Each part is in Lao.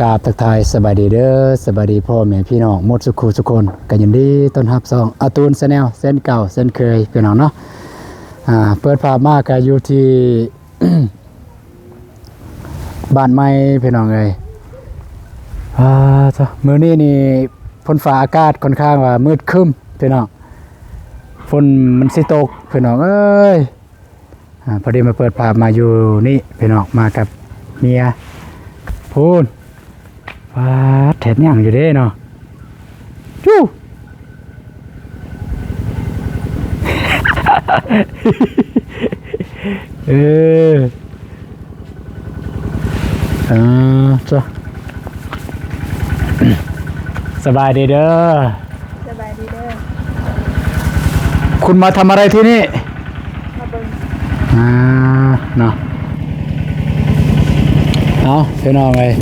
ກາບທັກທາຍສະບາຍດີເດີ ສະບາຍດີພໍ່ແມ່ພີ່ນ້ອງໝົດສູ່ຄູ່ສູ່ຄົນ ກໍຍິນດີຕ້ອນຮັບຊ່ອງອາຕູນແຊນແນວ ເຊັ່ນເກົ່າເຊັ່ນເຄີຍ ພີ່ນ້ອງເນາະ. ອ່າ ເປີດພາບມາກໍຢູ່ທີ່ ບ້ານໃໝ່ພີ່ນ້ອງເອີຍ. ອ່າ ໂທ້ ມື້ນີ້ນີ້ຝົນຟ້າອາກາດຄ່ອນຂ້າງວ່າມືດຄຶ້ມພີ່ນ້ອງ ຝົນມັນຊິຕົກພີ່ນ້ອງເອີຍ. ອ່າ ພໍດີມາເປີດພາບມາຢູ່ນີ້ພີ່ນ້ອງ ມາກັບເມຍ ພຸ້ນ ປາດ ເຮັດຫຍັງຢູ່ເດ້ເນາະ ຈູ້ ເອີ ເອີ ຈ້ະ ສະບາຍດີເດີ ສະບາຍດີເດີ. ຄຸນມາທຳອະໄລທີ່ນີ້? ມາເບິ່ງ ອ່າ ເນາະ. ເອົາ ພີ່ນ້ອງເອີຍ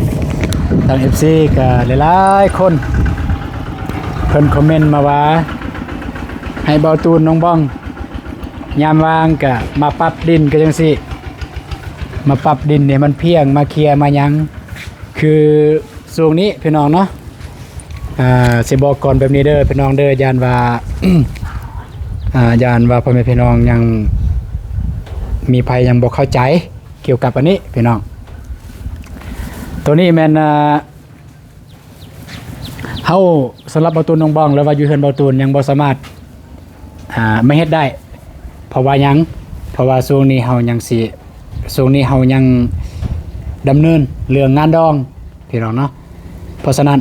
ທາງເອັຟຊີກໍຫຼາຍໆຄົນ ເພິ່ນຄອມເມັນມາວ່າ ໃຫ້ເບົາຕູນ ນ້ອງບອງ ຍາມວ່າງກະມາປັບດິນ ກະຈັ່ງຊີ້ ມາປັບດິນໃຫ້ມັນພຽງ ມາເຄຍມາຫຍັງ ຄືຊ່ວງນີ້ພີ່ນ້ອງເນາະ ອ່າ ຊິບອກກ່ອນແບບນີ້ເດີພີ່ນ້ອງເດີ ຢ້ານວ່າ ອ່າ ຢ້ານວ່າພໍ່ແມ່ພີ່ນ້ອງຍັງມີໃຜຍັງບໍ່ເຂົ້າໃຈກ່ຽວກັບອັນນີ້ພີ່ນ້ອງ. ໂຕນີ້ແມ່ນ ອ່າ ເຮົາ ສຳລັບເບົາຕູນ ນ້ອງບອງ ຫຼືວ່າຢູ່ເຮືອນເບົາຕູນ ຍັງບໍ່ສາມາດ ອ່າ ມາເຮັດໄດ້ ເພາະວ່າຫຍັງ? ເພາະວ່າຊ່ວງນີ້ເຮົາຍັງຊິ ຊ່ວງນີ້ເຮົາຍັງດຳເນີນເລື່ອງງານດອງ ພີ່ນ້ອງເນາະ. ເພາະສະນັ້ນ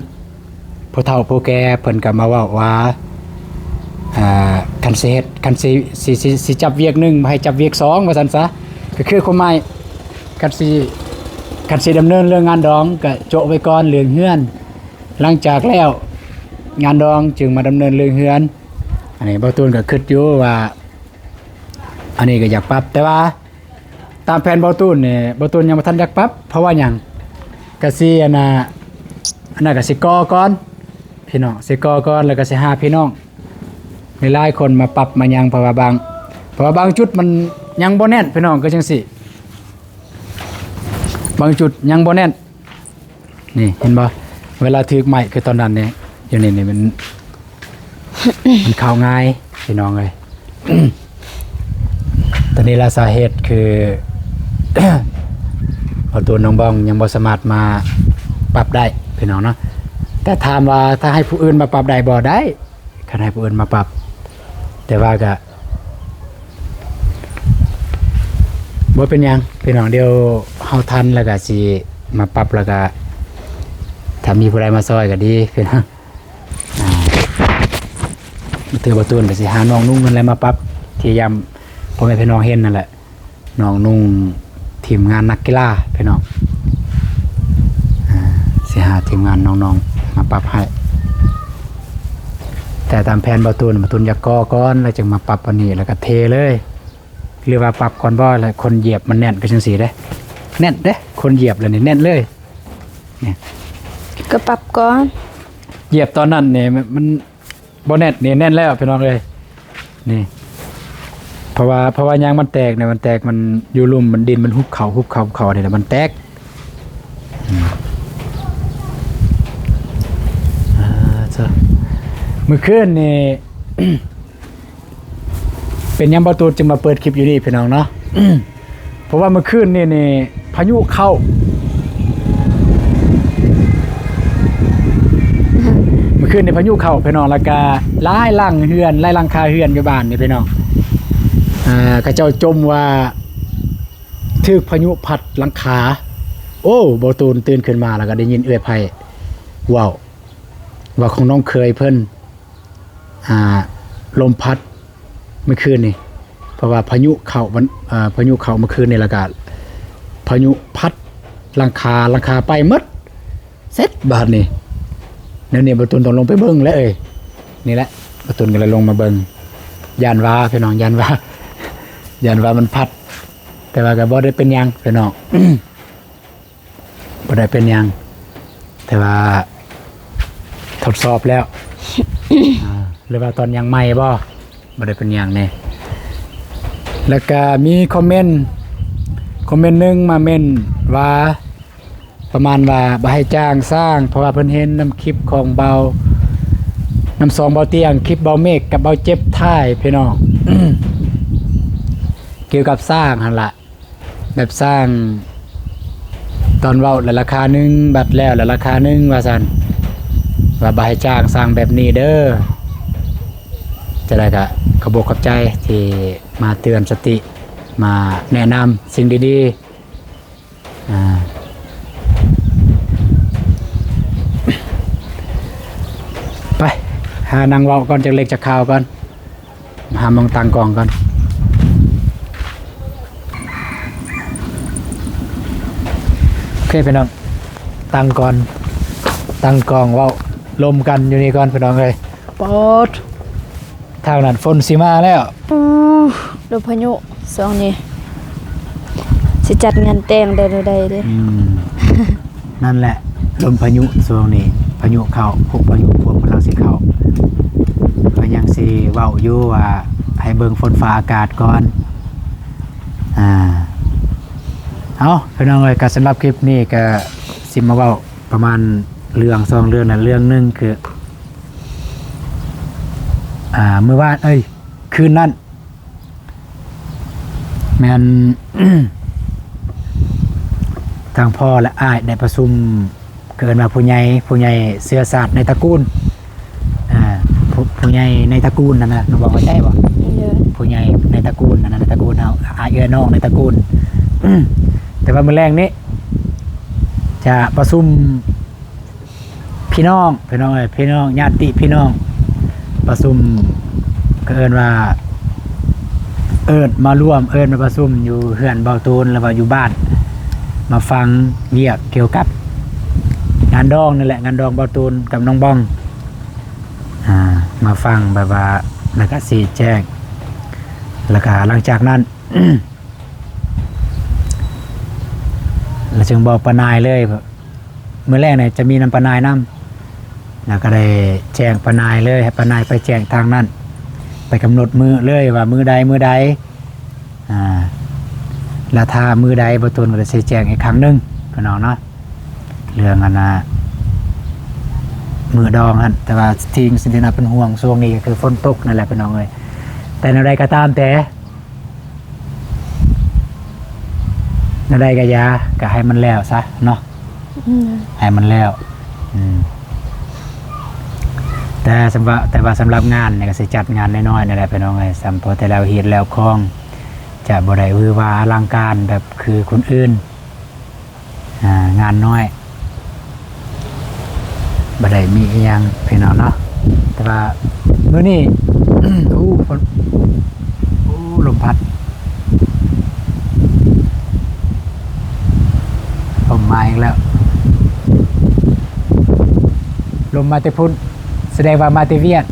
ຜູ້ເຖົ້າຜູ້ແກ່ເພິ່ນກໍມາເວົ້າວ່າ ອ່າ ຄັນຊິເຮັດ ຄັນຊິ ຊິ ຊິ ຊິຈັບວຽກໜຶ່ງ ບໍ່ໃຫ້ຈັບວຽກສອງ ວ່າຊັ້ນຊະ. ກໍຄືຄວາມໝາຍ ຄັນຊິ ຄັນຊິດຳເນີນເລື່ອງງານດອງ ກໍໂຈະໄວ້ກ່ອນເລື່ອງເຮືອນ ຫຼັງຈາກແລ້ວງານດອງຈຶ່ງມາດຳເນີນເລື່ອງເຮືອນ. ອັນນີ້ເບົາຕູນກໍຄິດຢູ່ວ່າ ອັນນີ້ກໍຢາກປັບ ແຕ່ວ່າຕາມແຜນເບົາຕູນນີ້ ເບົາຕູນຍັງບໍ່ທັນຢາກປັບ ເພາະວ່າຫຍັງ? ກະຊິ ອັນນ່າ ອັນນັ້ນກະຊິກໍ່ກ່ອນ ພີ່ນ້ອງ ຊິກໍ່ກ່ອນ ແລ້ວກະຊິຫາພີ່ນ້ອງຫຼາຍໆຄົນມາປັບມາຫຍັງ ເພາະວ່າບາງ ເພາະວ່າບາງຈຸດມັນຍັງບໍ່ແໜ້ນ ພີ່ນ້ອງ ຄືຈັ່ງຊີ້ ບາງຈຸດຍັງບໍ່ແໜ້ນ. ນີ້ເຫັນບໍ່ ເວລາຖືກໄມ້ຄືຕອນນັ້ນນີ້ ຢູ່ນີ້ນີ້ມັນ ມັນເຂົ້າງ່າຍພີ່ນ້ອງເອີຍ. ຕອນນີ້ລະສາເຫດຄື ເອົາຕົວນ້ອງບອງຍັງບໍ່ສາມາດມາປັບໄດ້ພີ່ນ້ອງເນາະ. ແຕ່ຖາມວ່າຖ້າໃຫ້ຜູ້ອື່ນມາປັບໄດ້ບໍ່? ໄດ້ ຄັນໃຫ້ຜູ້ອື່ນມາປັບ ແຕ່ວ່າກະ ບໍ່ເປັນຫຍັງພີ່ນ້ອງ ດຽວເຮົາທັນແລ້ວກະຊິມາປັບ ແລ້ວກະຖ້າມີຜູ້ໃດມາຊ່ອຍກະດີພີ່ນ້ອງ. ອ່າ ເທື່ອບໍ່ຕູນກະຊິຫານ້ອງນຸ່ງນັ້ນແຫຼະມາປັບ ທີ່ຍາມພໍ່ແມ່ພີ່ນ້ອງເຫັນນັ້ນແຫຼະ. ນ້ອງນຸ່ງທີມງານນັກກິລາພີ່ນ້ອງ ອ່າ ຊິຫາທີມງານນ້ອງໆມາປັບໃຫ້. ແຕ່ຕາມແຜນບໍ່ຕູນ ບໍ່ຕູນຢາກກໍ່ກ່ອນ ແລ້ວຈຶ່ງມາປັບອັນນີ້ ແລ້ວກໍເທເລີຍ. ຫຼືວ່າປັບກ່ອນບໍ່ ແລ້ວຄົນຢຽບມັນແໜ້ນ ຄືຈັ່ງຊີ້ເດ້ ແໜ້ນເດ້ ຄົນຢຽບແລ້ວນີ້ແໜ້ນເລີຍ. ນີ້ ກໍປັບກ່ອນ ຢຽບຕອນນັ້ນນີ້ມັນ ບໍ່ແໜ້ນນີ້ແໜ້ນແລ້ວພີ່ນ້ອງເອີຍ. ນີ້ ເພາະວ່າ ເພາະວ່າຍາງມັນແຕກນີ້ ມັນແຕກ ມັນຢູ່ລຸ່ມ ມັນດິນມັນຮຸບເຂົ້າ ຮຸບເຂົ້າ ຮຸບເຂົ້າ ອັນນີ້ລະມັນແຕກ. ອືມ ອ່າ ເຈົ້າ ມື້ຄືນນີ້ ເປັນຫຍັງບໍ່ຕູດຈຶ່ງມາເປີດຄລິບຢູ່ນີ້ພີ່ນ້ອງເນາະ? ເພາະວ່າມື້ຄືນນີ້ນີ້ພາຍຸເຂົ້າ ມື້ຄືນນີ້ພາຍຸເຂົ້າພີ່ນ້ອງ ແລ້ວກະຫຼາຍຫຼັງເຮືອນ ຫຼາຍຫຼັງຄາເຮືອນຢູ່ບ້ານນີ້ພີ່ນ້ອງ ອ່າ ເຂົາເຈົ້າຈົ່ມວ່າຖືກພາຍຸພັດຫຼັງຄາ. ໂອ້ ບໍ່ຕູນຕື່ນຂຶ້ນມາແລ້ວກະໄດ້ຍິນເອື້ອຍໄພເວົ້າ ວ່າຂອງນ້ອງເຂີຍເພິ່ນ ອ່າ ລົມພັດມື້ຄືນນີ້ ເພາະວ່າພາຍຸເຂົ້າວັນ ເອີ ພາຍຸເຂົ້າມື້ຄືນນີ້ ແລ້ວກະພາຍຸພັດຫຼັງຄາ ຫຼັງຄາໄປໝົດ ເສັດບາດນີ້. ແນວນີ້ບໍ່ຕູນຕ້ອງລົງໄປເບິ່ງແລ້ວເອີຍ. ນີ້ແຫຼະ ບໍ່ຕູນກໍເລີຍລົງມາເບິ່ງ ຢ້ານວ່າພີ່ນ້ອງ ຢ້ານວ່າ ຢ້ານວ່າມັນພັດ ແຕ່ວ່າກໍບໍ່ໄດ້ເປັນຫຍັງພີ່ນ້ອງ ບໍ່ໄດ້ເປັນຫຍັງ ແຕ່ວ່າທົດສອບແລ້ວ ອ່າ ຫຼືວ່າຕອນຍັງໃໝ່ບໍ່? ບໍ່ໄດ້ເປັນຫຍັງເດ້. ແລ້ວກະມີຄອມເມັນ ຄອມເມັນໜຶ່ງມາເມັນວ່າ ປະມານວ່າບໍ່ໃຫ້ຈ້າງຊ່າງ ເພາະວ່າເພິ່ນເຫັນນຳຄລິບຂອງເບົາ ນຳສອງເບົາຕຽງ ຄລິບເບົາເມກກັບເບົາເຈັບຖ່າຍພີ່ນ້ອງ ກ່ຽວກັບຊ່າງຫັ້ນລະ ແບບຊ່າງຕອນເວົ້າລະລາຄາໜຶ່ງ ບັດແລ້ວລະລາຄາໜຶ່ງວ່າຊັ້ນ ວ່າບໍ່ໃຫ້ຈ້າງຊ່າງແບບນີ້ເດີ. ຈະໄດ້ກະຂອບອົກຂອບໃຈທີ່ມາເຕືອນສະຕິ ມາແນະນຳສິ່ງດີໆ ອ່າ ໄປ ຫານັ່ງເວົ້າກ່ອນ ຈັກເລັກຈັກຄາວກ່ອນ ຫາໝ່ອງຕັ້ງກ້ອງກ່ອນ. ໂອເຄພີ່ນ້ອງ ຕັ້ງກ່ອນ ຕັ້ງກ້ອງເວົ້າລົມກັນຢູ່ນີ້ກ່ອນພີ່ນ້ອງເອີຍ. ປອດ ທາງນັ້ນຝົນຊິມາແລ້ວ ປູ ລົມພາຍຸຊ່ວງນີ້ ຊິຈັດງານແຕ່ງໄດ້ແນວໃດເດ້? ອືມ ນັ້ນແຫຼະ ລົມພາຍຸຊ່ວງນີ້ ພາຍຸເຂົ້າ ພວກພາຍຸພວກກຳລັງຊິເຂົ້າ ກໍຍັງຊິເວົ້າຢູ່ວ່າໃຫ້ເບິ່ງຝົນຟ້າອາກາດກ່ອນ ອ່າ ເອົາ ພີ່ນ້ອງເອີຍ ກໍສຳລັບຄລິບນີ້ກໍຊິມາເວົ້າປະມານເລື່ອງສອງເລື່ອງນັ້ນ ເລື່ອງໜຶ່ງຄື ອ່າ ມື້ວານ ເອີຍ ຄືນນັ້ນ ແມ່ນ ທາງພໍ່ ແລະ ອ້າຍໄດ້ປະຊຸມ ເອີ້ນວ່າຜູ້ໃຫຍ່ ຜູ້ໃຫຍ່ເຊື້ອຊາດໃນຕະກູນ ອ່າ ຜູ້ ຜູ້ໃຫຍ່ໃນຕະກູນຫັ້ນນະ ນ້ອງບອງເຂົ້າໃຈບໍ່? ໂດຍ ຜູ້ໃຫຍ່ໃນຕະກູນຫັ້ນນະ ໃນຕະກູນເຮົາ ອ້າຍເອື້ອຍນ້ອງໃນຕະກູນ ແຕ່ວ່າມື້ແລງນີ້ຈະປະຊຸມ ພີ່ນ້ອງ ພີ່ນ້ອງເອີຍ ພີ່ນ້ອງ ຍາດຕິພີ່ນ້ອງ ປະຊຸມ ກໍເອີ້ນວ່າ ເອີ້ນມາລວມ ເອີ້ນມາປະຊຸມຢູ່ເຮືອນເບົາຕູນ ຫຼືວ່າຢູ່ບ້ານ ມາຟັງວຽກກ່ຽວກັບງານດອງນີ້ແຫຼະ ງານດອງເບົາຕູນກັບນ້ອງບອງ ອ່າ ມາຟັງແບບວ່າ ແລ້ວກະຊີ້ແຈງ ແລ້ວກະຫຼັງຈາກນັ້ນ ແລ້ວຈຶ່ງບອກປ້ານາຍເລີຍ ມື້ແລງນີ້ຈະມີນຳປ້ານາຍນຳ ແລ້ວກໍໄດ້ແຈ້ງປ້ານາຍເລີຍ ໃຫ້ປ້ານາຍໄປແຈ້ງທາງນັ້ນ ໄປກຳນົດມື້ເລີຍວ່າມື້ໃດ ມື້ໃດ ອ່າ ແລ້ວຖ້າມື້ໃດບໍ່ຕົນກໍໄດ້ຊີ້ແຈງອີກຄັ້ງໜຶ່ງ ພີ່ນ້ອງເນາະ ເລື່ອງອັນນ່າ ມື້ດອງຫັ້ນ ແຕ່ວ່າສິ່ງ ສິ່ງທີ່ໜ້າເປັນຫ່ວງຊ່ວງນີ້ກໍຄືຝົນຕົກນັ້ນແຫຼະ ພີ່ນ້ອງເອີຍ ແຕ່ແນວໃດກໍຕາມແຕ່ ແນວໃດກໍຢ່າ ກໍໃຫ້ມັນແລ້ວຊະເນາະ ອືມ ໃຫ້ມັນແລ້ວ ອືມ ແຕ່ສຳ ແຕ່ວ່າສຳລັບງານນີ້ກໍຊິຈັດງານນ້ອຍໆນີ້ແຫຼະ ພີ່ນ້ອງເອີຍ ສ່ຳພໍແຕ່ແລ້ວຮີດແລ້ວຄອງ ຈະບໍ່ໄດ້ຫວືຫວາອະລັງການແບບຄືຄົນອື່ນ. ອ່າ ງານນ້ອຍ ບໍ່ໄດ້ມີອີ່ຫຍັງພີ່ນ້ອງເນາະ ແຕ່ວ່າມື້ນີ້ ໂອ້ ຝົນ ໂອ້ ລົມພັດ ລົມມາອີກແລ້ວ ລົມມາແຕ່ພຸ້ນ ສະແດງວ່າມາແຕ່ວຽດ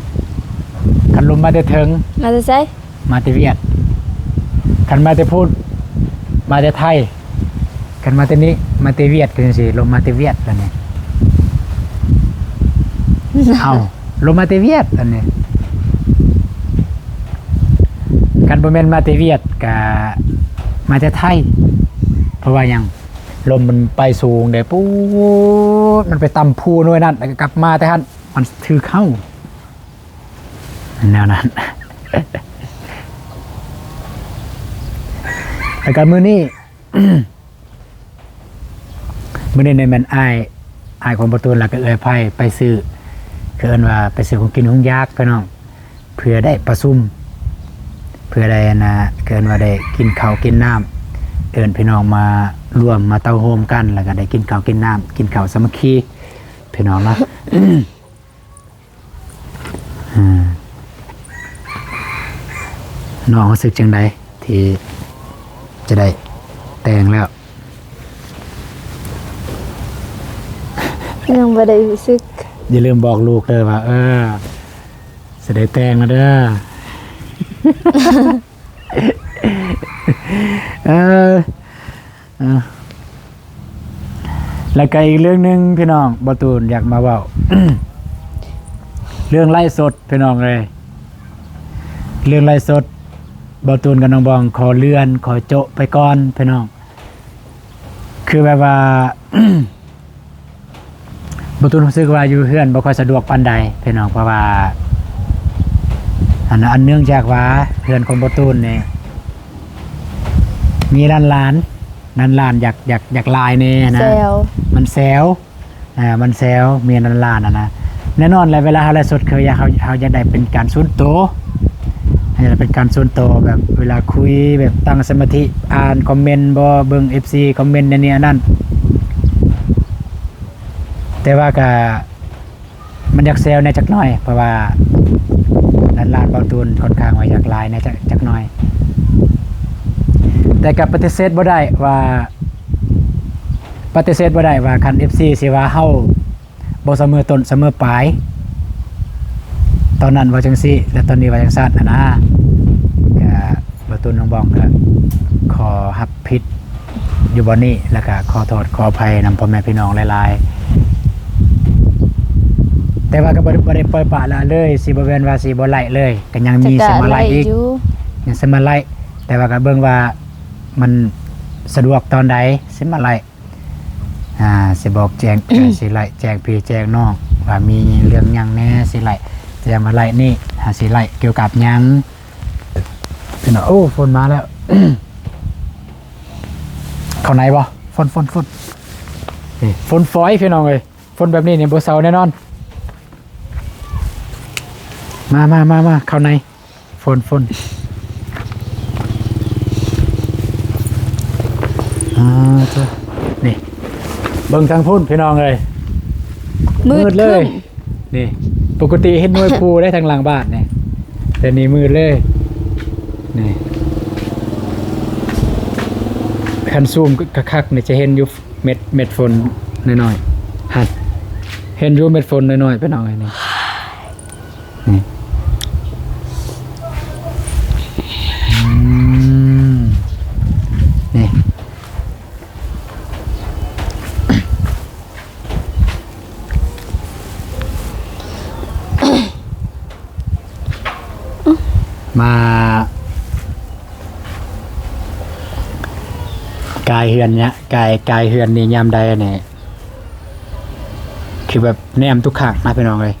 ຄັນລົມມາແຕ່ເທິງ ມາແຕ່ໃສ? ມາແຕ່ຫວຽດ ຄັນມາແຕ່ພຸ້ນ ມາແຕ່ໄທ ຄັນມາແຕ່ນີ້ ມາແຕ່ຫວຽດ ຄືຈັ່ງຊີ້ ລົມມາແຕ່ຫວຽດ ອັນນີ້ ເອົ້າ ລົມມາແຕ່ຫວຽດ ອັນນີ້ ຄັນບໍ່ແມ່ນມາແຕ່ຫວຽດ ກະມາແຕ່ໄທ ເພາະວ່າຫຍັງ ລົມມັນໄປສູງເດ້ ປູດ ມັນໄປຕຳພູໜ່ວຍນັ້ນ ແລ້ວກໍກັບມາແຕ່ຫັ້ນ ມັນຖືກເຮົາ ແນວນັ້ນ ແລ້ວກໍມື້ນີ້ ມື້ນີ້ນີ້ແມ່ນອ້າຍ ອ້າຍຂອງປະຕູນ ແລ້ວກໍເອື້ອຍໄພໄປຊື້ ຄືເອີ້ນວ່າໄປຊື້ຂອງກິນຂອງຢາກພີ່ນ້ອງ ເພື່ອໄດ້ປະຊຸມ ເພື່ອໄດ້ອັນນ່າ ຄືເອີ້ນວ່າໄດ້ກິນເຂົ້າກິນນ້ຳ ເອີ້ນພີ່ນ້ອງມາລວມ ມາເຕົ້າໂຮມກັນ ແລ້ວກໍໄດ້ກິນເຂົ້າກິນນ້ຳ ກິນເຂົ້າສາມັກຄີ ພີ່ນ້ອງເນາະ. ອ່າ ນ້ອງຮູ້ສຶກຈັ່ງໃດທີ່ຈະໄດ້ແຕ່ງແລ້ວ? ຍັງບໍ່ໄດ້ຮູ້ສຶກ. ຢ່າລືມບອກລູກເດີວ່າ ເອີ ຊິໄດ້ແຕ່ງແລ້ວເດີ. ເອີ ເອີ ແລ້ວກະອີກເລື່ອງໜຶ່ງພີ່ນ້ອງ ບ່າວຕູນຢາກມາເວົ້າ ເລື່ອງໄລຟ໌ສົດພີ່ນ້ອງເອີຍ ເລື່ອງໄລຟ໌ສົດ ບ່າວຕູນກັບນ້ອງບອງຂໍເລື່ອນ ຂໍໂຈະໄປກ່ອນພີ່ນ້ອງ ຄືແບບວ່າ ບ່າວຕູນຮູ້ສຶກວ່າຢູ່ເຮືອນບໍ່ຄ່ອຍສະດວກປານໃດພີ່ນ້ອງ ເພາະວ່າ ອັນ ອັນເນື່ອງຈາກວ່າເຮືອນຂອງບ່າວຕູນນີ້ ມີຫຼານໆ ຫຼານໆ ຢາກ ຢາກ ຢາກລາຍແດ່ຫັ້ນນະ ແຊວ ມັນແຊວ ອ່າ ມັນແຊວ ມີຫຼານໆ ຫັ້ນນະ ແນ່ນອນແຫຼະ ເວລາເຮົາໄລຟ໌ສົດ ຄືຢາກ ເຮົາ ເຮົາຢາກໄດ້ເປັນການສ່ວນໂຕ ໃຫ້ເປັນການສ່ວນໂຕ ແບບເວລາຄຸຍ ແບບຕັ້ງສະມາທິ ອ່ານຄອມເມັນບໍ ເບິ່ງເອັຟຊີຄອມເມັນ ແນວນີ້ອັນນັ້ນ ແຕ່ວ່າກະ ມັນຢາກແຊວແດ່ຈັກໜ້ອຍ ເພາະວ່າຫຼານໆ ບ່າວຕູນຂ້ອນຂ້າງວ່າຢາກລາຍແດ່ຈັກ ຈັກໜ້ອຍ ແຕ່ກະປະຕິເສດບໍ່ໄດ້ວ່າ ປະຕິເສດບໍ່ໄດ້ວ່າ ຄັນເອັຟຊີຊິວ່າເຮົາ ບໍ່ສະເໝີຕົ້ນສະເໝີປາຍ ຕອນນັ້ນວ່າຈັ່ງຊີ້ ແລະ ຕອນນີ້ວ່າຈັ່ງຊັ້ນຫັ້ນນະ ກະບ່າວຕູນນ້ອງບອງກະຂໍຮັບຜິດຢູ່ບ່ອນນີ້ ແລ້ວກະຂໍໂທດຂໍອະໄພນຳພໍ່ແມ່ພີ່ນ້ອງຫຼາຍໆ ແຕ່ວ່າກະບໍ່ ບໍ່ໄດ້ປ່ອຍປະລະເລີຍ ຊິບໍ່ແມ່ນວ່າຊິບໍ່ໄລຟ໌ເລີຍ ກະຍັງມີ ຊິມາໄລຟ໌ອີກ ຍັງຊິມາໄລຟ໌ ແຕ່ວ່າກະເບິ່ງວ່າມັນສະດວກຕອນໃດ ຊິມາໄລຟ໌ ອ່າ ຊິບອກແຈ້ງ ເອີ ຊິໄລຟ໌ແຈ້ງພີ່ແຈ້ງນ້ອງວ່າມີເລື່ອງຫຍັງແດ່ ຊິໄລຟ໌ ຊິມາໄລຟ໌ນີ້ ຫາ ຊິໄລຟ໌ກ່ຽວກັບຫຍັງ ພີ່ນ້ອງ. ໂອ້ ຝົນມາແລ້ວ ເຂົ້າໃນບໍ່? ຝົນ ຝົນ ຝົນ ນີ້ ຝົນຝອຍ ພີ່ນ້ອງເອີຍ ຝົນແບບນີ້ນີ້ບໍ່ເຊົາແນ່ນອນ. ມາ ມາ ມາ ມາ ເຂົ້າໃນ ຝົນ ຝົນ ອ່າ ເຈົ້າ ນີ້ ເບິ່ງທາງພຸ້ນພີ່ນ້ອງເອີຍ ມືດເລີຍ ມືດຄຶ້ມ ນີ້ ປົກກະຕິເຫັນໜ່ວຍພູໄດ້ທາງຫຼັງບ້ານນີ້ ແຕ່ນີ້ມືດເລີຍ ນີ້ ຄັນຊູມຄັກໆ ນີ້ຈະເຫັນຢູ່ເມັດ ເມັດຝົນນ້ອຍໆ ຫັ້ນ ເຫັນຢູ່ເມັດຝົນນ້ອຍໆ ພີ່ນ້ອງເອີຍ ນີ້. ນີ້ ອືມ ນີ້ ມາກາຍເຮືອນເນຍ ກາຍ ກາຍເຮືອນນີ້ຍາມໃດນີ້ ຄືແບບແນມທຸກຄັ້ງນະພີ່ນ້ອງເອີຍ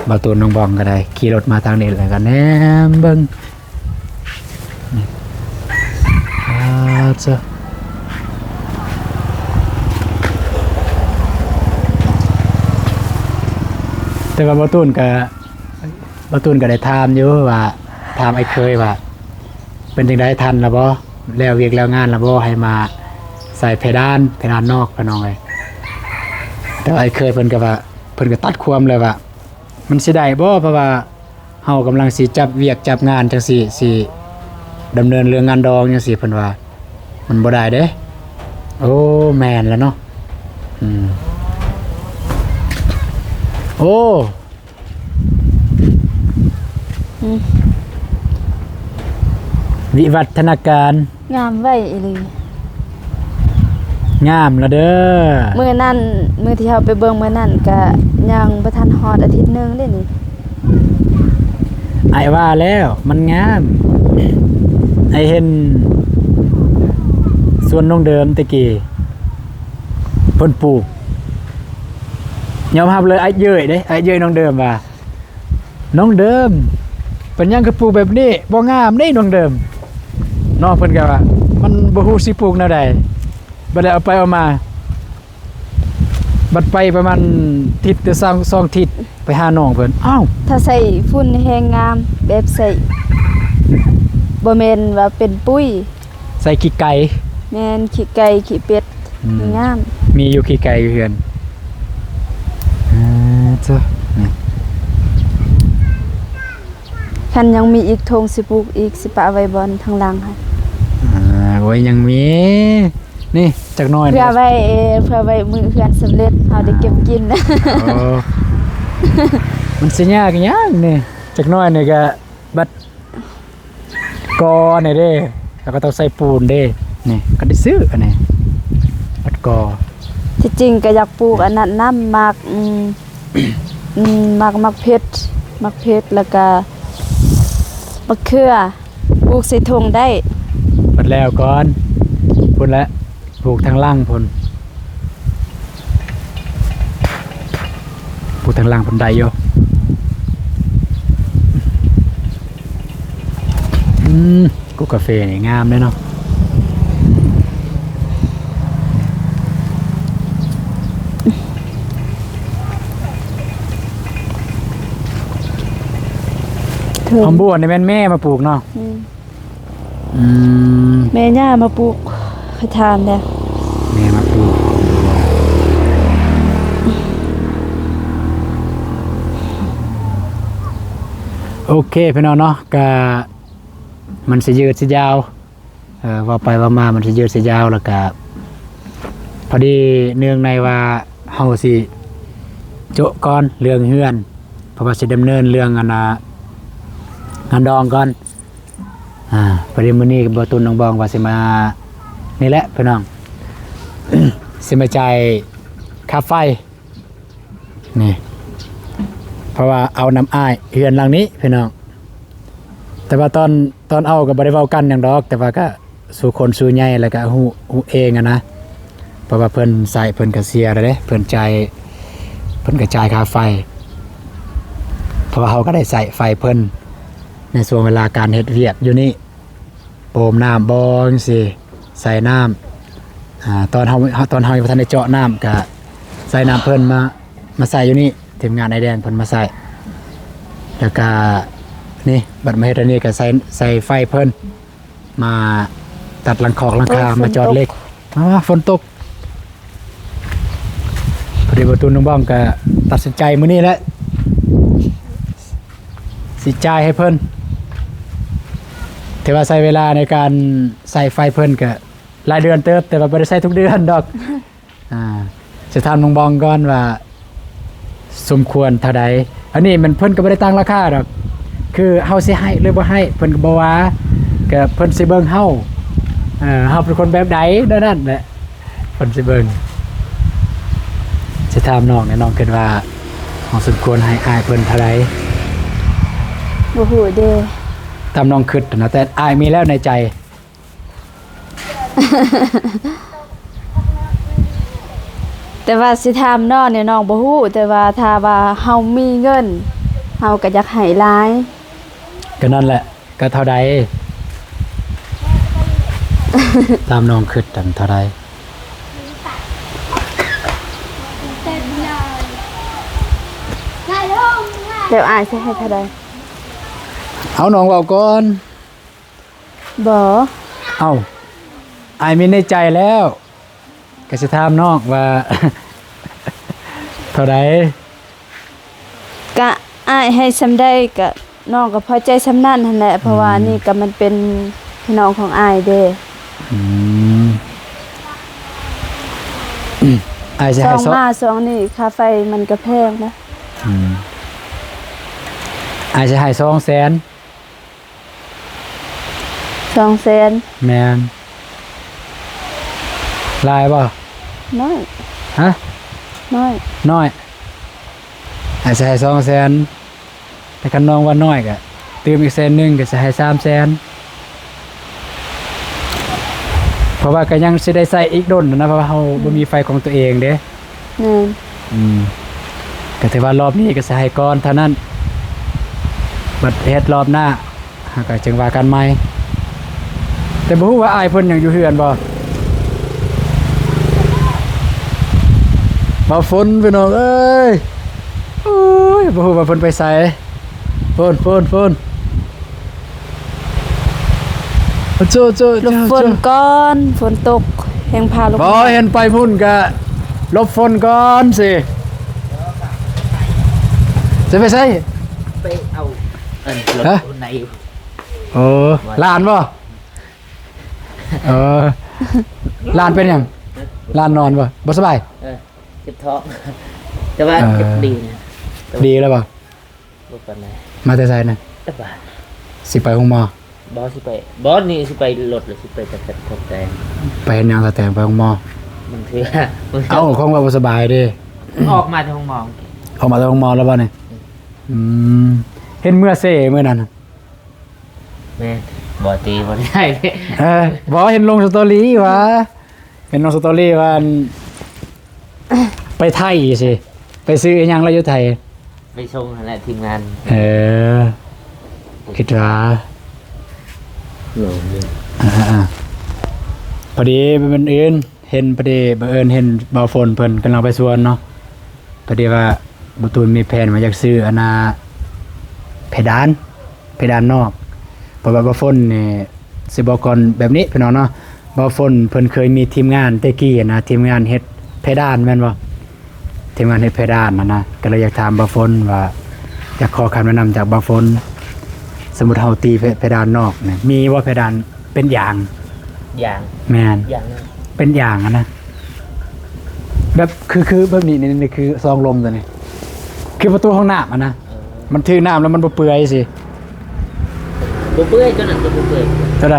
ບ່າວຕູນນ້ອງບອງກໍໄດ້ຂີ່ລົດມາທາງນີ້ແລ້ວກໍແນມເບິ່ງ ອາ ເຈົ້າ ແຕ່ວ່າບ່າວຕູນກໍ ບ່າວຕູນກໍໄດ້ຖາມຢູ່ວ່າ ຖາມອ້າຍເຂີຍວ່າ ເປັນຈັ່ງໃດ ທັນລະບໍ່ ແລ້ວວຽກແລ້ວງານລະບໍ່ ໃຫ້ມາໃສ່ເພດານ ເພດານນອກ ພີ່ນ້ອງເອີຍ ແຕ່ວ່າອ້າຍເຂີຍເພິ່ນກໍວ່າ ເພິ່ນກໍຕັດຄວາມເລີຍວ່າ ມັນຊິໄດ້ບໍ່ ເພາະວ່າເຮົາກຳລັງຊິຈັບວຽກຈັບງານຈັ່ງຊີ້ ຊິດຳເນີນເລື່ອງງານດອງຈັ່ງຊີ້ ເພິ່ນວ່າ ມັນບໍ່ໄດ້ເດ້. ໂອ້ ແມ່ນແລ້ວເນາະ ອືມ ໂອ້ ອືມ ວິວັດທະນາການ ງາມໄວອີ່ຫຼີ ງາມລະເດີ. ມື້ນັ້ນ ມື້ທີ່ເຮົາໄປເບິ່ງມື້ນັ້ນກະຍັງບໍ່ທັນຮອດອາທິດໜຶ່ງເດ້ນີ້. ອ້າຍວ່າແລ້ວມັນງາມ. ອ້າຍເຫັນສວນນ້ອງເດີມແຕ່ກີ້ ເພິ່ນປູກ ຍອມຮັບເລີຍ ອ້າຍເຍີ້ຍເດ້ ອ້າຍເຍີ້ຍນ້ອງເດີມວ່າ ນ້ອງເດີມ ເປັນຫຍັງຄືປູກແບບນີ້ ບໍ່ງາມເດ້ນ້ອງເດີມ ນ້ອງເພິ່ນກໍວ່າ ມັນບໍ່ຮູ້ຊິປູກແນວໃດ ບັດແລ້ວເອົາໄປເອົາມາ ບັດໄປປະມານທິດ ຫຼື ສອງ ສອງທິດ ໄປຫານ້ອງເພິ່ນ ອ້າວ ຖ້າໃສ່ຝຸ່ນແຮງງາມ ແບບໃສ່ ບໍ່ແມ່ນວ່າເປັນປຸ໋ຍ ໃສ່ຂີ້ໄກ່ ແມ່ນ ຂີ້ໄກ່ ຂີ້ເປັດ ອືມ ງາມ ມີຢູ່ຂີ້ໄກ່ຢູ່ເຮືອນ ເອີ ເຈົ້າ ນີ້ ຄັນຍັງມີອີກ ທົ່ງຊິປູກອີກ ຊິປະໄວ້ບ່ອນທາງຫຼັງຫັ້ນ ອ່າ ໂອ້ຍ ຍັງມີ ນີ້ ຈັກໜ້ອຍ ເພື່ອໄວ້ ເພື່ອໄວ້ມື້ເຮືອນສຳເລັດ ເຮົາໄດ້ເກັບກິນ ໂອ້ ມັນຊິຍາກຫຍັງນີ້ ຈັກໜ້ອຍນີ້ກະບັດ ກໍອັນນີ້ເດ້ ລະກະຕ້ອງໃສ່ປູນເດ້. ນີ້ກະໄດ້ຊື້ອັນນີ້ ອັດກໍ ທີ່ຈິງກະຢາກປູກອັນນັ້ນນຳ ໝາກ ອືມ ໝາກ ໝາກເຜັດ ໝາກເຜັດ ລະກະໝາກເຂືອ ປູກໃສ່ຖົງໄດ້. ເບິດແລ້ວກ່ອນ ພຸ້ນແຫຼະ ປູກທາງຫຼັງພຸ້ນ ປູກທາງຫຼັງພຸ້ນໄດ້ຢູ່. ອືມ ກົກກາເຟນີ້ງາມເດ້ເນາະ. ຫອມບົວນີ້ແມ່ນແມ່ມາປູກເນາະ. ອືມ ອືມ ແມ່ຍ່າມາປູກ ຂ້ອຍຖາມແດ່ ແມ່ມາປູກ. ໂອເຄ ພີ່ນ້ອງເນາະ ກະມັນຊິຍືດຊິຍາວ ເອີ ເວົ້າໄປເວົ້າມາມັນຊິຍືດຊິຍາວ ລະກະພໍດີເນື່ອງໃນວ່າເຮົາຊິໂຈະກ່ອນເລື່ອງເຮືອນ ເພາະວ່າຊິດຳເນີນເລື່ອງອັນນ່າ ງານດອງກ່ອນ. ອາ ພໍດີມື້ນີ້ບໍ່ຕຸນນ້ອງບອງວ່າຊິມາ ນີ້ແຫຼະພີ່ນ້ອງ ຊິມາຈ່າຍຄ່າໄຟນີ້ ເພາະວ່າເອົານຳອ້າຍເຮືອນຫຼັງນີ້ພີ່ນ້ອງ. ແຕ່ວ່າຕອນ ຕອນເອົາກະບໍ່ໄດ້ເວົ້າກັນຫຍັງດອກ ແຕ່ວ່າກະສູ່ຄົນສູ່ໃຫຍ່ ລະກະຮູ້ ຮູ້ເອງຫັ້ນນະ ເພາະວ່າເພິ່ນໃຊ້ ເພິ່ນກະເສຍແລ້ວເດ້ ເພິ່ນຈ່າຍ ເພິ່ນກະຈ່າຍຄ່າໄຟ ເພາະວ່າເຮົາກະໄດ້ໃຊ້ໄຟເພິ່ນ ໃນຊ່ວງເວລາການເຮັດວຽກຢູ່ນີ້ ໂປມນ້ຳບໍ່ຈັ່ງຊີ້ ໃສ່ນ້ຳ ອາ ຕອນເຮົາ ເຮົາ ຕອນເຮົາຍັງບໍ່ທັນໄດ້ເຈາະນ້ຳ ກະໃສ່ນ້ຳເພິ່ນມາ ມາໃສ່ຢູ່ນີ້ ທີມງານອ້າຍແດງເພິ່ນມາໃສ່ ລະກະນີ້ ບັດມາເຮັດອັນນີ້ກະໃສ່ ໃສ່ໄຟເພິ່ນ ມາຕັດຫຼັງຄອກຫຼັງຄາ ໂອ້ຍ ມາຈອດເຫຼັກ ຝົນຕົກ ອາ ຝົນຕົກ. ພໍດີບໍ່ຕຸນນ້ອງບອງກະຕັດສິນໃຈມື້ນີ້ແຫຼະ ຊິຈ່າຍໃຫ້ເພິ່ນ ແຕ່ວ່າໃຊ້ເວລາໃນການໃຊ້ໄຟເພິ່ນກະຫຼາຍເດືອນເຕີບ ແຕ່ວ່າບໍ່ໄດ້ໃຊ້ທຸກເດືອນດອກ. ອາ ຊິຖາມນ້ອງບອງກ່ອນວ່າສົມຄວນເທົ່າໃດ? ອັນນີ້ມັນ ເພິ່ນກະບໍ່ໄດ້ຕັ້ງລາຄາດອກ ຄືເຮົາຊິໃຫ້ຫຼືບໍ່ໃຫ້ ເພິ່ນກະບໍ່ວ່າ ກະເພິ່ນຊິເບິ່ງເຮົາ ເອີ ເຮົາເປັນຄົນແບບໃດ ແນວນັ້ນແຫຼະ ເພິ່ນຊິເບິ່ງ. ຊິຖາມນ້ອງແດ່ ນ້ອງຄິດວ່າເຮົາສົມຄວນໃຫ້ອ້າຍເພິ່ນເທົ່າໃດ? ບໍ່ຮູ້ເດ້ ຕາມນ້ອງຄິດນະ ແຕ່ອ້າຍມີແລ້ວໃນໃຈ. ແຕ່ວ່າຊິຖາມນ້ອງນີ້ ນ້ອງບໍ່ຮູ້ ແຕ່ວ່າຖ້າວ່າເຮົາມີເງິນ ເຮົາກະຢາກໃຫ້ຫຼາຍ. ກະນັ້ນແຫຼະ ກະເທົ່າໃດ? ຕາມນ້ອງຄິດຫັ້ນເທົ່າໃດ? ແລ້ວອ້າຍຊິໃຫ້ເທົ່າໃດ? ເອົາ ນ້ອງເວົ້າກ່ອນ. ບໍ່. ເອົ້າ ອ້າຍມີໃນໃຈແລ້ວ ກະຊິຖາມນ້ອງວ່າເທົ່າໃດ? ກະອ້າຍໃຫ້ສ່ຳໃດ ກະນ້ອງກະພໍໃຈສ່ຳນັ້ນຫັ້ນແຫຼະ ເພາະວ່າ ອືມ ນີ້ກະມັນເປັນພີ່ນ້ອງຂອງອ້າຍເດ້. ອືມ ອ້າຍຊິໃຫ້ ຊ່ວງມາຊ່ວງນີ້ຄ່າໄຟມັນກະແພງນະ. ອືມ ອ້າຍຊິໃຫ້ສອງແສນ. ສອງແສນ. ແມ່ນ. ຫຼາຍບໍ່? ນ້ອຍ. ຮະ? ນ້ອຍ. ນ້ອຍ. ອາດຈະໃຫ້ສອງແສນ ແຕ່ຄັນນ້ອງວ່ານ້ອຍກະຕື່ມອີກແສນໜຶ່ງ ກະຊິໃຫ້ສາມແສນ ເພາະວ່າກະຍັງຊິໄດ້ໃຊ້ອີກດົນນະ ເພາະວ່າເຮົາ ອືມ ບໍ່ມີໄຟຂອງຕົວເອງເດ້. ແມ່ນ. ອືມ ກະຖືວ່າລອບນີ້ກະຊິໃຫ້ກ່ອນເທົ່ານັ້ນ ບັດເຮັດລອບໜ້າເຮົາກະຈຶ່ງວ່າກັນໃໝ່ ແຕ່ບໍ່ຮູ້ວ່າອ້າຍເພິ່ນຍັງຢູ່ເຮືອນບໍ່. ມາຝົນພີ່ນ້ອງເອີຍ ໂອ້ຍ ບໍ່ຮູ້ວ່າເພິ່ນໄປໃສ. ຝົນ ຝົນ ຝົນ ໂຈ ໂຈ ໂຈ ຫຼົບຝົນກ່ອນ ຝົນຕົກແຮງ ພາລົງ ບໍ່ ເຫັນໄປພຸ້ນກະຫຼົບຝົນກ່ອນຊິ ຈະໄປໃສ? ໄປເອົາອັນ ຮະ? ລົດໃນ ໂອ້ ຫຼານບໍ່? ເອີ ຫຼານເປັນຫຍັງ? ຫຼານນອນບໍ່? ບໍ່ສະບາຍ? ເອີ ເຈັບທ້ອງ ແຕ່ວ່າ ເອີ ເຈັບດີນະ ດີແລ້ວບໍ່? ບໍ່ປານໃດ. ມາແຕ່ໃສນະ? ແຕ່ບ້ານ. ຊິໄປໂຮງໝໍ? ບໍ່ ຊິໄປ ບໍ່ ນີ້ຊິໄປລົດ ຫຼືຊິໄປຕັດແຕ່ງ? ໄປເຮັດຫຍັງ? ຕັດແຕ່ງ ໄປໂຮງໝໍ? ບາງເທື່ອ ບາງເທື່ອ ເອົ້າ ຂອງວ່າບໍ່ສະບາຍເດ້. ອອກມາແຕ່ໂຮງໝໍ ອອກມາແຕ່ໂຮງໝໍແລ້ວບໍ່ນີ້? ອືມ ອືມ ເຫັນເມືອເຊມື້ນັ້ນ. ແມ່ນ ບໍ່ຕີ ບໍ່ໄດ້ເດ້. ເອີ ບໍ່ ເຫັນລົງສະຕໍຣີວ່າ ເຫັນລົງສະຕໍຣີວ່າ ອັນ ໄປໄທຊິ ໄປຊື້ອີ່ຫຍັງລະຢູ່ໄທ? ໄປສົ່ງຫັ້ນແຫຼະ ທີມງານ. ເອີ ຄິດວ່າ ເອີ ເອີ ພໍດີບັງເອີນເຫັນ ພໍດີບັງເອີນເຫັນບ່າວຝົນເພິ່ນກຳລັງໄປສວນເນາະ. ພໍດີວ່າບ່າວຕູນມີແຜນວ່າຢາກຊື້ອັນນ່າ ເພດານ ເພດານນອກ. ເພາະວ່າບ່າວຝົນນີ້ ຊິບອກກ່ອນແບບນີ້ພີ່ນ້ອງເນາະ, ບ່າວຝົນເພິ່ນເຄີຍມີທີມງານແຕ່ກີ້ຫັ້ນນະ, ທີມງານເຮັດເພດານແມ່ນບໍ່? ທີມງານເຮັດເພດານຫັ້ນນະ, ກໍເລີຍຢາກຖາມບ່າວຝົນວ່າ ຢາກຂໍຄຳແນະນຳຈາກບ່າວຝົນ. ສົມມຸດເຮົາຕີເພ ເພດານນອກນີ້ ມີບໍ່ເພດານເປັນຢາງ? ຢາງ? ແມ່ນ. ຢາງນະ? ເປັນຢາງຫັ້ນນະ. ແບບ ຄື ຄືແບບນີ້ ນີ້ ນີ້ຄືຊອງລົມຕົວນີ້ ຄືປະຕູຫ້ອງນ້ຳຫັ້ນນະ. ເອີ ມັນຖືກນ້ຳແລ້ວມັນບໍ່ເປື່ອຍຊິ? ບໍ່ເປື່ອຍ ຕົວນັ້ນກໍບໍ່ເປື່ອຍ. ຕົວໃດ?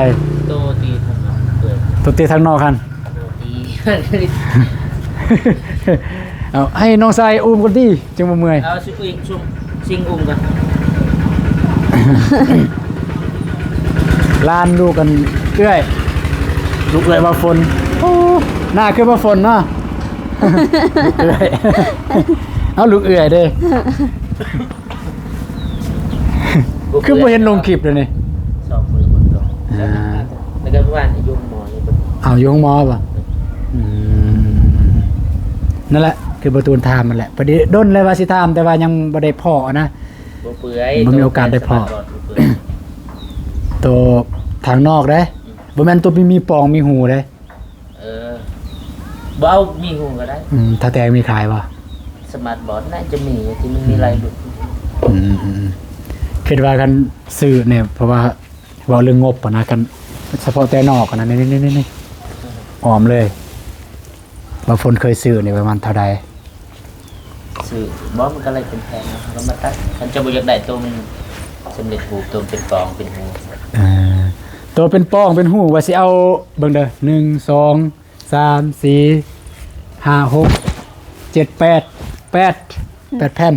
ໂຕຕີທາງນອກເປື່ອຍ. ໂຕຕີທາງນອກຫັ້ນ? ໂຕຕີ ເອົາ ໃຫ້ນ້ອງຊາຍອຸ້ມກ່ອນຕິ ຈັ່ງບໍ່ເມື່ອຍ. ເອົາ ຊິອຸ້ມ ຊິງອຸ້ມກ່ອນ. ຫຼານລູກກັນເອື້ອຍ ລູກເອື້ອຍບ່າວຝົນ. ໂອ້ ໜ້າຄືບ່າວຝົນເນາະ. ລູກເອື້ອຍ ເອົາລູກເອື້ອຍເດ້. ຄືບໍ່ເຫັນລົງຄລິບເດນີ້? ສອງມື້ຄົນດອງ. ອ່າ ແລ້ວກໍວ່າຢູ່ໂຮງໝໍຢູ່. ເອົາ ຢູ່ໂຮງໝໍບໍ່? ອືມ ນັ້ນແຫຼະ ຄືບໍ່ຕູນຖາມນັ້ນແຫຼະ. ພໍດີດົນແລ້ວວ່າຊິຖາມ ແຕ່ວ່າຍັງບໍ່ໄດ້ພໍ້ນະ. ບໍ່ເປື່ອຍ ບໍ່ມີໂອກາດໄດ້ພໍ້. ໂຕທາງນອກເດ້ ອືມ ບໍ່ແມ່ນໂຕມີ ມີປ່ອງມີຮູເດ້. ເອີ ບໍ່ເອົາມີຮູກໍໄດ້. ອືມ ຖ້າແຕ່ງມີຂາຍບໍ່? ສະມາດບອດໜ້າຈະມີ ທີ່ມັນມີ ອືມ ຫຼາຍລຸ້ນ. ອືມ ອືມ ອືມ ຄິດວ່າຄັນຊື້ນີ້ ເພາະວ່າເວົ້າເລື່ອງງົບຫັ້ນນະ ຄັນສະເພາະແຕ່ນອກຫັ້ນນະ ນີ້ ນີ້ ນີ້ ນີ້ ອ້ອມເລີຍ. ບ່າວຝົນເຄີຍຊື້ນີ້ປະມານເທົ່າໃດ? ຊື້ບໍ່ ມັນກໍໄດ້ເປັນແຜ່ນເນາະ ເຮົາກໍມາຕັດ. ຄັນເຈົ້າບໍ່ຢາກໄດ້ໂຕມັນສຳເລັດຮູບ ໂຕເປັນປ່ອງເປັນຮູ. ເອີ ໂຕເປັນປ່ອງເປັນຮູ ວ່າຊິເອົາ ເບິ່ງເດີ ໜຶ່ງ ສອງ ສາມ ສີ່ ຫ້າ ຫົກ ເຈັດ ແປດ ແປດ ແປດແຜ່ນ.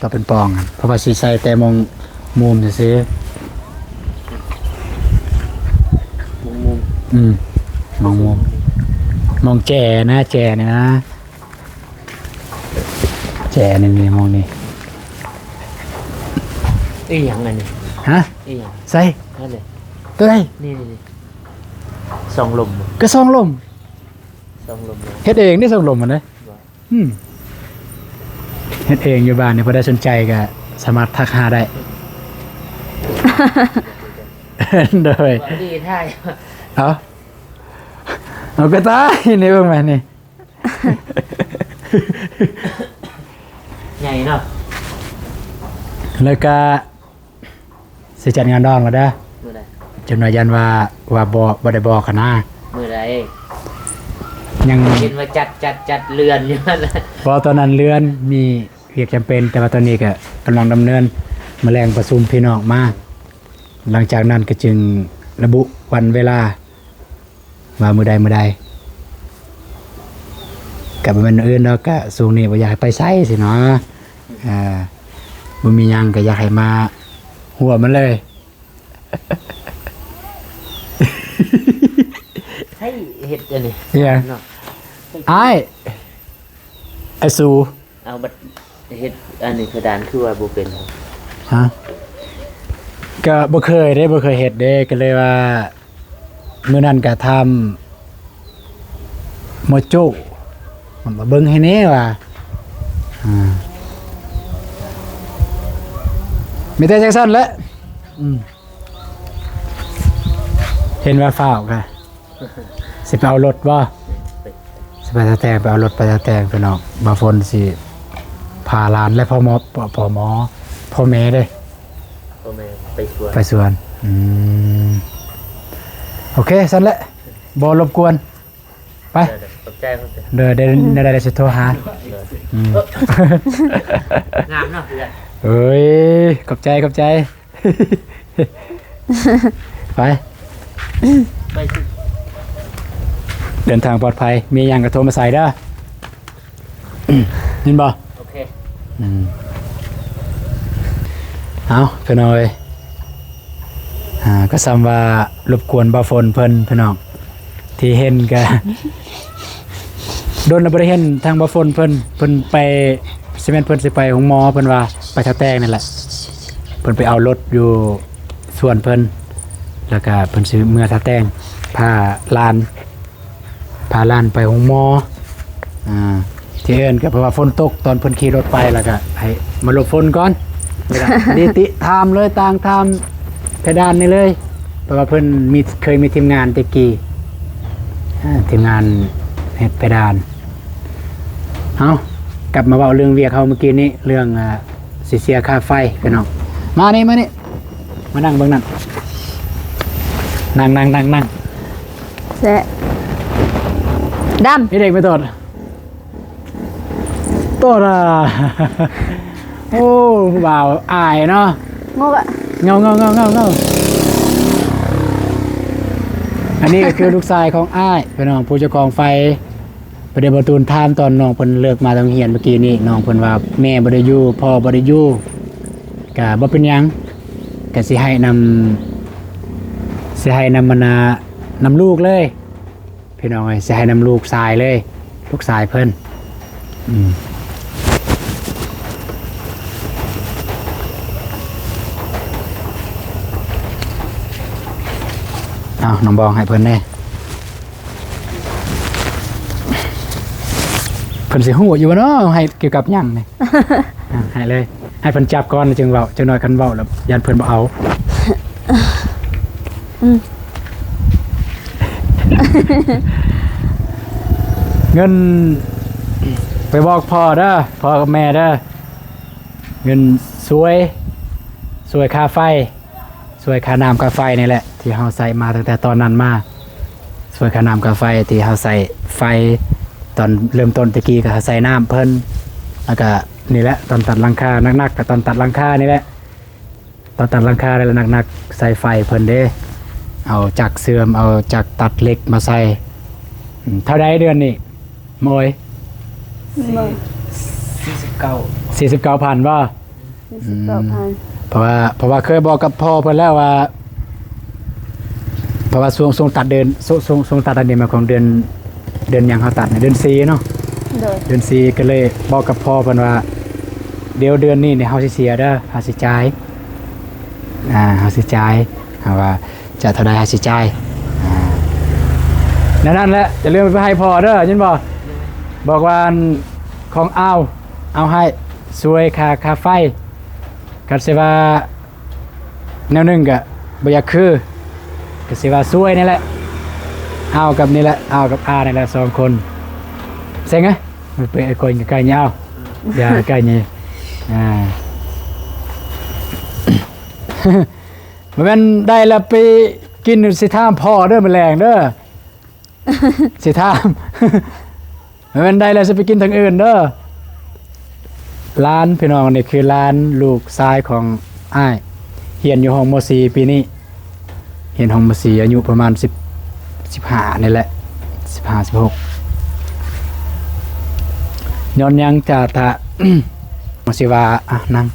ກໍເປັນປ່ອງ ເພາະວ່າຊິໃສ່ແຕ່ມອງມຸມຊື່ໆ. ມອງມຸມ? ອືມ ມອງມຸມ ມອງແຈນະ ແຈນີ້ນະ ແຈນີ້ ນີ້ ມອງນີ້. ອີຫຍັງອັນນີ້? ຮະ? ອີຫຍັງ? ໃສ່ ນັ້ນເດ ຕົວໃດ? ນີ້ ນີ້ ນີ້ ສອງລົມ. ກໍສອງລົມ ສອງລົມ. ເຮັດເອງເດ້ ສອງລົມຫັ້ນເດ້. ອືມ ເຮັດເອງຢູ່ບ້ານນີ້ ຜູ້ໃດສົນໃຈກໍສາມາດທັກຫາໄດ້. ໂດຍ ດີແທ້. ເອົາ ເອົາ ກໍຕາຍ ນີ້ເບິ່ງແມ່ນນີ້ ໃຫຍ່ເນາະ. ແລ້ວກໍ ຊິຈັດງານດອງແລ້ວເດີ. ມື້ໃດ? ຈົນວ່າຢ້ານວ່າ ວ່າບໍ່ ບໍ່ໄດ້ບອກຫັ້ນນະ. ມື້ໃດ? ຍັງເຫັນວ່າຈັດ ຈັດ ຈັດເລື່ອນຢູ່ຫັ້ນນະ. ເພາະຕອນນັ້ນເລື່ອນ ມີວຽກຈຳເປັນ, ແຕ່ວ່າຕອນນີ້ກໍກຳລັງດຳເນີນ. ມື້ແລງປະຊຸມພີ່ນ້ອງມາ, ຫຼັງຈາກນັ້ນກໍຈຶ່ງລະບຸວັນເວລາ ວ່າມື້ໃດ ມື້ໃດ ກໍບໍ່ແມ່ນອື່ນດອກ, ກໍຊ່ວງນີ້ບໍ່ຢາກໃຫ້ໄປໃສຊີ້ນະ. ອ່າ ບໍ່ມີຫຍັງກໍຢາກໃຫ້ມາຮ່ວມມັນເລີຍ. ໃຫ້ເຮັດອັນນີ້ ອີຫຍັງ? ເນາະ ອ້າຍ ອ້າຍສູ. ເອົາ ບັດເຮັດອັນນີ້ເພດານຄືວ່າບໍ່ເປັນ? ຮະ? ກໍບໍ່ເຄີຍເດ້ ບໍ່ເຄີຍເຮັດເດ້ ກໍເລີຍວ່າ ມື້ນັ້ນກໍຖາມໝໍໂຈ້ ມາເບິ່ງໃຫ້ແດ່ວ່າ ອ່າ ມີແຕ່ຈັ່ງຊັ້ນແຫຼະ. ອືມ ເຫັນວ່າຟ້າວກະ ຊິໄປເອົາລົດບໍ່? ຊິໄປຕາແຕງ ໄປເອົາລົດໄປຕາແຕງພີ່ນ້ອງ. ບ່າວຝົນຊິພາຫຼານ ແລະ ພໍ່ໝໍ ພໍ່ໝໍ ພໍ່ແມ່ເດ້ ພໍ່ແມ່ໄປສວນ ໄປສວນ. ອືມ ໂອເຄ ຊັ້ນແຫຼະ ບໍ່ລົບກວນ. ໄປ ເດີ ຂອບໃຈ ຂອບໃຈ. ເດີ ໄດ້ ໄດ້ ໄດ້ ຊິໂທຫາ. ເດີ ອືມ ງາມເນາະ. ເອີຍ ຂອບໃຈ ຂອບໃຈ. ໄປ ໄປ ເດີນທາງປອດໄພ ມີຫຍັງກໍໂທມາໃສ່ເດີ ຍິນບໍ່? ໂອເຄ ອືມ ເອົາ ພີ່ນ້ອງເອີຍ ອ່າ ກໍສ່ຳວ່າລົບກວນບ່າວຝົນເພິ່ນ ພີ່ນ້ອງ ທີ່ເຫັນກະ ດົນແລ້ວບໍ່ໄດ້ເຫັນທາງບ່າວຝົນເພິ່ນ ເພິ່ນໄປ ຊິແມ່ນເພິ່ນຊິໄປໂຮງໝໍ ເພິ່ນວ່າໄປທ່າແຕງນີ້ແຫຼະ ເພິ່ນໄປເອົາລົດຢູ່ສວນເພິ່ນ ແລ້ວກະເພິ່ນຊິເມືອທ່າແຕງ ພາຫຼານ ພາຫຼານໄປໂຮງໝໍ ອ່າ ທີ່ເອີ້ນກໍເພາະວ່າຝົນຕົກ ຕອນເພິ່ນຂີ່ລົດໄປ ແລ້ວກໍໃຫ້ມາຫຼົບຝົນກ່ອນ ແລ້ວກໍ ນິຕິ ຖາມເລີຍ ຕ່າງຖາມເພດານນີ້ເລີຍ ເພາະວ່າເພິ່ນມີ ເຄີຍມີທີມງານແຕ່ກີ້ ອ່າ ທີມງານເຮັດເພດານ. ເອົາ ກັບມາເວົ້າເລື່ອງວຽກເຮົາມື້ກີ້ນີ້ ເລື່ອງ ອ່າ ຊິເສຍຄ່າໄຟ ພີ່ນ້ອງ ມານີ້ ມານີ້ ມານັ່ງເບິ່ງນັ້ນ ນັ່ງ ນັ່ງ ນັ່ງ ນັ່ງ ແຊະ ດຳ ເຮັດເອງໄປໂຕດ ໂຕດ ໂອ້ ຜູ້ບ່າວອາຍເນາະ ງອກອະ ເງົາ ເງົາ ເງົາ ເງົາ ເງົາ ອັນນີ້ກໍຄືລູກຊາຍຂອງອ້າຍ ພີ່ນ້ອງ ຜູ້ເຈົ້າຂອງໄຟ. ປະເດດບໍ່ຕູນຖາມຕອນນ້ອງເພິ່ນເລີກມາໂຮງຮຽນມື້ກີ້ນີ້ ນ້ອງເພິ່ນວ່າແມ່ບໍ່ໄດ້ຢູ່ ພໍ່ບໍ່ໄດ້ຢູ່ ກະບໍ່ເປັນຫຍັງ ກະຊິໃຫ້ນຳ ຊິໃຫ້ນຳ ອັນນ່າ ນຳລູກເລີຍ ພີ່ນ້ອງເອີຍ ຊິໃຫ້ນຳລູກຊາຍເລີຍ ລູກຊາຍເພິ່ນ ອືມ ເອົາ ນ້ອງບອງໃຫ້ເພິ່ນແດ່. ເພິ່ນຊິຮູ້ຢູ່ບໍ່ເນາະ ໃຫ້ກ່ຽວກັບຫຍັງນີ້ ອ່າ ໃຫ້ເລີຍ ໃຫ້ເພິ່ນຈັບກ່ອນ ຈຶ່ງເວົ້າ ຈັກໜ້ອຍຄັນເວົ້າແລ້ວຢ້ານເພິ່ນບໍ່ເອົາ ອືມ ເງິນ ໄປບອກພໍ່ເດີ ພໍ່ກັບແມ່ເດີ ເງິນຊ່ວຍ ຊ່ວຍຄ່າໄຟ ຊ່ວຍຄ່ານ້ຳຄ່າໄຟນີ້ແຫຼະ ທີ່ເຮົາໃຊ້ມາຕັ້ງແຕ່ຕອນນັ້ນມາ ຊ່ວຍຄ່ານ້ຳຄ່າໄຟທີ່ເຮົາໃຊ້ໄຟ ຕອນເລີ່ມຕົ້ນແຕ່ກີ້ກໍເຮົາໃຊ້ນ້ຳເພິ່ນ ແລ້ວກໍນີ້ແຫຼະ ຕອນຕັດຫຼັງຄາ ໜັກໆກໍຕອນຕັດຫຼັງຄານີ້ແຫຼະ ຕອນຕັດຫຼັງຄາແລ້ວໜັກໆ ໃຊ້ໄຟເພິ່ນເດ້ ເອົາຈັກເຊື່ອມ ເອົາຈັກຕັດເຫຼັກມາໃສ່ ອືມ ເທົ່າໃດເດືອນນີ້ ໂມຍ ສີ່ສິບເກົ້າ ສີ່ສິບເກົ້າພັນບໍ່? ສີ່ສິບເກົ້າພັນ ອືມ ເພາະວ່າ ເພາະວ່າເຄີຍບອກກັບພໍ່ເພິ່ນແລ້ວວ່າ ເພາະວ່າຊ່ວງ ຊ່ວງຕັດເດືອນ ຊ່ວງ ຊ່ວງ ຊ່ວງຕັດອັນນີ້ ໝາຍຄວາມເດືອນ ເດືອນຫຍັງເຮົາຕັດ ເດືອນສີ່ເນາະ ໂດຍ ເດືອນສີ່ ກໍເລີຍບອກກັບພໍ່ເພິ່ນວ່າ ດຽວເດືອນນີ້ນີ້ເຮົາຊິເສຍເດີ ຄ່າໃຊ້ຈ່າຍ ອ່າ ຄ່າໃຊ້ຈ່າຍ ເຮົາວ່າ ຈະເທົ່າໃດຄ່າໃຊ້ຈ່າຍ ອ່າ ແນວນັ້ນແຫຼະ ຢ່າລືມໄປໃຫ້ພໍ່ເດີ ຍິນບໍ່? ບອກວ່າ ອັນ ຂອງອາວ ເອົາໃຫ້ ຊ່ວຍຄ່າ ຄ່າໄຟ ຄັນຊິວ່າແນວໜຶ່ງກະບໍ່ຢາກຄື ກະຊິວ່າຊ່ວຍນີ້ແຫຼະ ອາວກັບນີ້ແຫຼະ ອາວກັບອານີ້ແຫຼະ ສອງຄົນ ເສັງເອີຍ ໄປໄກໆນີ້ ອາວ ຢ່າໃກ້ນີ້ ອ່າ ບໍ່ແມ່ນໄດ້ແລ້ວໄປກິນ ຊິຖາມພໍ່ເດີ ມື້ແລງເດີ ຊິຖາມ ບໍ່ແມ່ນໄດ້ແລ້ວຊິໄປກິນທາງອື່ນເດີ. ຫຼານ ພີ່ນ້ອງ ນີ້ຄືຫຼານລູກຊາຍຂອງອ້າຍ ຮຽນຢູ່ຫ້ອງ ມໍສີ່ ປີນີ້ ຮຽນຫ້ອງ ມໍສີ່ ອາຍຸປະມານສິບ ສິບຫ້ານີ້ແຫຼະ ສິບຫ້າ ສິບຫົກ ຍ້ອນຫຍັງຈະ ຖ້າ ຊິວ່າ ອ່ະ ນັ່ງ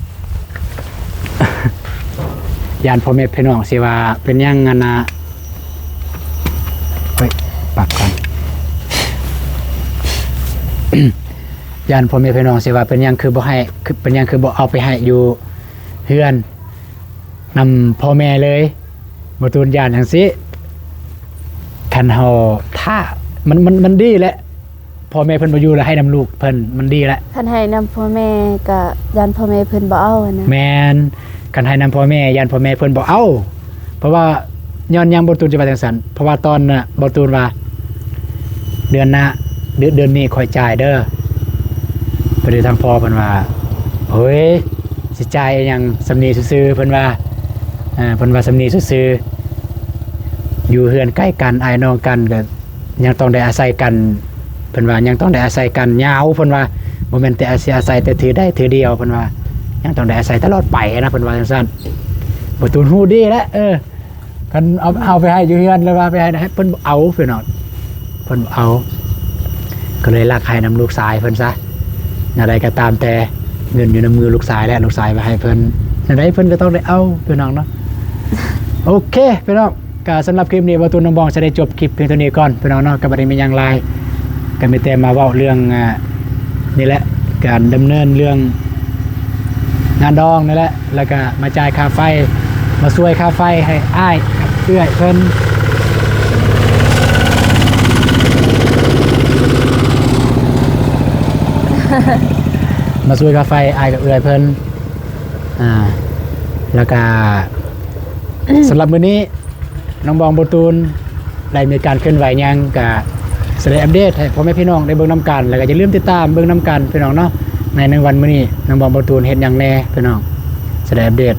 ຢ້ານພໍ່ແມ່ພີ່ນ້ອງຊິວ່າເປັນຫຍັງ ອັນນ່າ ເອີຍ ປັກກ່ອນ ຢ້ານພໍ່ແມ່ພີ່ນ້ອງຊິວ່າເປັນຫຍັງຄືບໍ່ໃຫ້ ຄືເປັນຫຍັງຄືບໍ່ເອົາໄປໃຫ້ຢູ່ເຮືອນນຳພໍ່ແມ່ເລີຍ. ບໍ່ຕູນຢ້ານຈັ່ງຊີ້ ຄັນເຮົາຖ້າ ມັນ ມັນ ມັນດີແຫຼະ ພໍ່ແມ່ເພິ່ນບໍ່ຢູ່ແລ້ວໃຫ້ນຳລູກເພິ່ນ ມັນດີແຫຼະ. ຄັນໃຫ້ນຳພໍ່ແມ່ກໍຢ້ານພໍ່ແມ່ເພິ່ນບໍ່ເອົາຫັ້ນນະ. ແມ່ນ ຄັນໃຫ້ນຳພໍ່ແມ່ ຢ້ານພໍ່ແມ່ເພິ່ນບໍ່ເອົາ ເພາະວ່າ ຍ້ອນຫຍັງບໍ່ຕູນຈຶ່ງວ່າຈັ່ງຊັ້ນ ເພາະວ່າຕອນນະ ບໍ່ຕູນວ່າ ເດືອນໜ້າ ເດືອນ ເດືອນນີ້ຂ້ອຍຈ່າຍເດີ ປະເດທາງພໍ່ເພິ່ນວ່າ ເຮີ້ຍ ຊິຈ່າຍອີ່ຫຍັງ ສ່ຳນີ້ຊື່ໆ ເພິ່ນວ່າ ເພິ່ນວ່າສ່ຳນີ້ຊື່ໆ ຢູ່ເຮືອນໃກ້ກັນ ອ້າຍນ້ອງກັນ ກໍຍັງຕ້ອງໄດ້ອາໄສກັນ ເພິ່ນວ່າຍັງຕ້ອງໄດ້ອາໄສກັນຍາວ ເພິ່ນວ່າ ບໍ່ແມ່ນແຕ່ອາໄສ ອາໄສແຕ່ເທື່ອໃດເທື່ອດຽວ ເພິ່ນວ່າຍັງຕ້ອງໄດ້ອາໄສຕະຫຼອດໄປນະ ເພິ່ນວ່າຈັ່ງຊັ້ນ. ບໍ່ຕູນຮູ້ດີແຫຼະ ເອີ ເພິ່ນເອົາ ເອົາໄປໃຫ້ຢູ່ເຮືອນ ແລ້ວວ່າໄປໃຫ້ ໃຫ້ເພິ່ນບໍ່ເອົາ ພີ່ນ້ອງ ເພິ່ນບໍ່ເອົາ ກໍເລີຍລັກໃຫ້ນຳລູກຊາຍເພິ່ນຊະ. ແນວໃດກໍຕາມແຕ່ ເງິນຢູ່ໃນມືລູກຊາຍແຫຼະ ລູກຊາຍໄປໃຫ້ເພິ່ນ ແນວໃດເພິ່ນກໍຕ້ອງໄດ້ເອົາ ພີ່ນ້ອງເນາະ. ໂອເຄ ພີ່ນ້ອງ ກໍສຳລັບຄລິບນີ້ ບ່າວຕູນ ນ້ອງບອງ ຈະໄດ້ຈົບຄລິບພຽງເທົ່ານີ້ກ່ອນ ພີ່ນ້ອງເນາະ. ກໍບໍ່ໄດ້ມີຫຍັງຫຼາຍ ກໍມີແຕ່ມາເວົ້າເລື່ອງ ອ່າ ນີ້ແຫຼະ ການດຳເນີນເລື່ອງງານດອງນີ້ແຫຼະ ແລ້ວກໍມາຈ່າຍຄ່າໄຟ ມາຊ່ວຍຄ່າໄຟໃຫ້ອ້າຍກັບເອື້ອຍເພິ່ນ ມາຊ່ວຍຄ່າໄຟອ້າຍກັບເອື້ອຍເພິ່ນ. ອ່າ ແລ້ວກໍ ສຳລັບມື້ນີ້ ນ້ອງບອງ ບ່າວຕູນ ໄດ້ມີການເຄື່ອນໄຫວຫຍັງ ກະຊິໄດ້ອັບເດດໃຫ້ພໍ່ແມ່ພີ່ນ້ອງໄດ້ເບິ່ງນຳກັນ ແລ້ວກໍຢ່າລືມຕິດຕາມເບິ່ງນຳກັນ ພີ່ນ້ອງເນາະ. ໃນໜຶ່ງວັນມື້ນີ້ ນ້ອງບອງ ບ່າວຕູນ ເຮັດຫຍັງແດ່ ພີ່ນ້ອງ ຊິໄດ້ອັບເດດ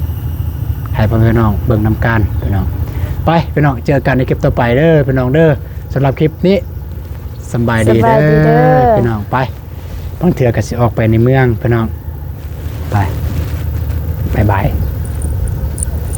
ໃຫ້ພໍ່ແມ່ພີ່ນ້ອງເບິ່ງນຳກັນ ພີ່ນ້ອງ. ໄປ ພີ່ນ້ອງ ເຈີກັນໃນຄລິບຕໍ່ໄປເດີ ພີ່ນ້ອງເດີ. ສຳລັບຄລິບນີ້ ສຳບາຍດີເດີ ສຳບາຍດີເດີ ພີ່ນ້ອງ. ໄປ ບາງເທື່ອກໍຊິອອກໄປໃນເມືອງ ພີ່ນ້ອງ. ໄປ ບາຍບາຍ.